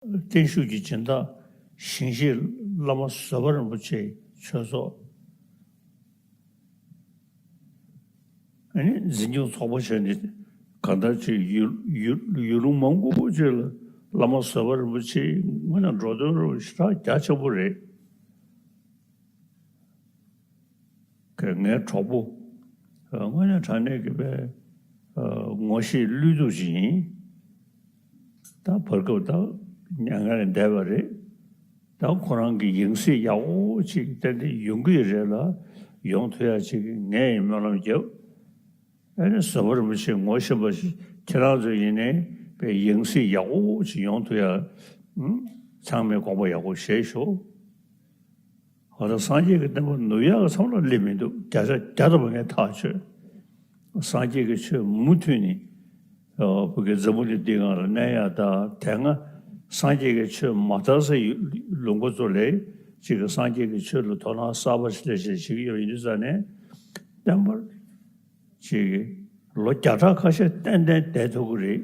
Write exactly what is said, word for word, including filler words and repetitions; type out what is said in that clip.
བརྟན་བཞུགས་ཀྱི་སྦྱིན་བདག་ཞིང་གཤེགས་བླ་མ་བཟོད་པ་རིན་པོ་ཆེའི་ཆོས་ཚོགས། ཨ་ནི་འཛིན་སྐྱོང་ཚོགས་པ་བྱས་ནས་གང་ལྟར་ཅིག་ཡུལ་ཡུལ་ཡུལ་ལུང་མང་པོ་ཅིག་ལ་བླ་མ་བཟོད་པ་རིན་པོ་ཆེའི་དངོས་གནས་འགྲོ་དོན་རུ་ཞེ་དྲག་རྒྱ་ཆེན་པོ་རེད། ངའི་གྲོགས་པོ། དངོས་གནས་དྲང་གནས་ཀྱི་པའི་ངོ་ཤེས་བློས་གཏུག་ཅིག་ཡིན། ད་བར་སྐབས་ད་མྱ་ངན་ལས་འདས་པ་རེད། ད་ཁོ་རང་གི་ཡང་སྲིད་ཡག་པོ་ཅིག་ཏན་ཏན་ཡོང་གི་རེད་ལ། ཡོང་ཐུབ་ཡ་ཅིག་ངས་ཡང་སྨོན་ལམ་རྒྱབ། ཨ་ནི་བཟོད་པ་རིན་པོ་ཆེ་ངོ་ཤེས་པ་ཞིག་ཁྱེད་རང་ཚོ་ཡིན་ནའི་པའི་ཡང་སྲིད་ཡག་པོ་ཅིག་ཡོང་ཐུབ་ཡ། ཚང་མས་དགོངས་པ་ཡག་པོ་བཞེས་ཤོག། འོ་ད་སངས་རྒྱས་ཀྱི་བསྟན་པ་ནུབ་ཡག་གི་མཚམས་ལ་སླེབས་མི་འདུག། བརྒྱ་ཆ་བརྒྱ་ཐམ་པ་ངས་ཐག་ཆོད། སངས་རྒྱས་ཀྱི་ཆོས་མུ་མཐུད་ནས་བོད་ཀྱི་འཛམ་བུ་གླིང་འདི་སྒང་ལ་གནས་ཡག་དང་། དེ་སྔ་སངས་རྒྱས་ཀྱི་ཆོས་མ་དར་སའི་ལུང་པ་ཚོ་ལ་ཅིག་གི་སངས་རྒྱས་ཀྱི་ཆོས་ལ་དོ་སྣང་གསར་པ་ཞིག་ལས་ཞེས་བྱེད་ཀྱི་ཡོད་པ་ཡིན་དུས་ཙང་ནས། བསྟན་པར་ཅིག་ལོ་བརྒྱ་ཕྲག་ཁ་ཤས་ཏན་ཏན་བསྡད་ཐུབ་ཀྱི་རེད།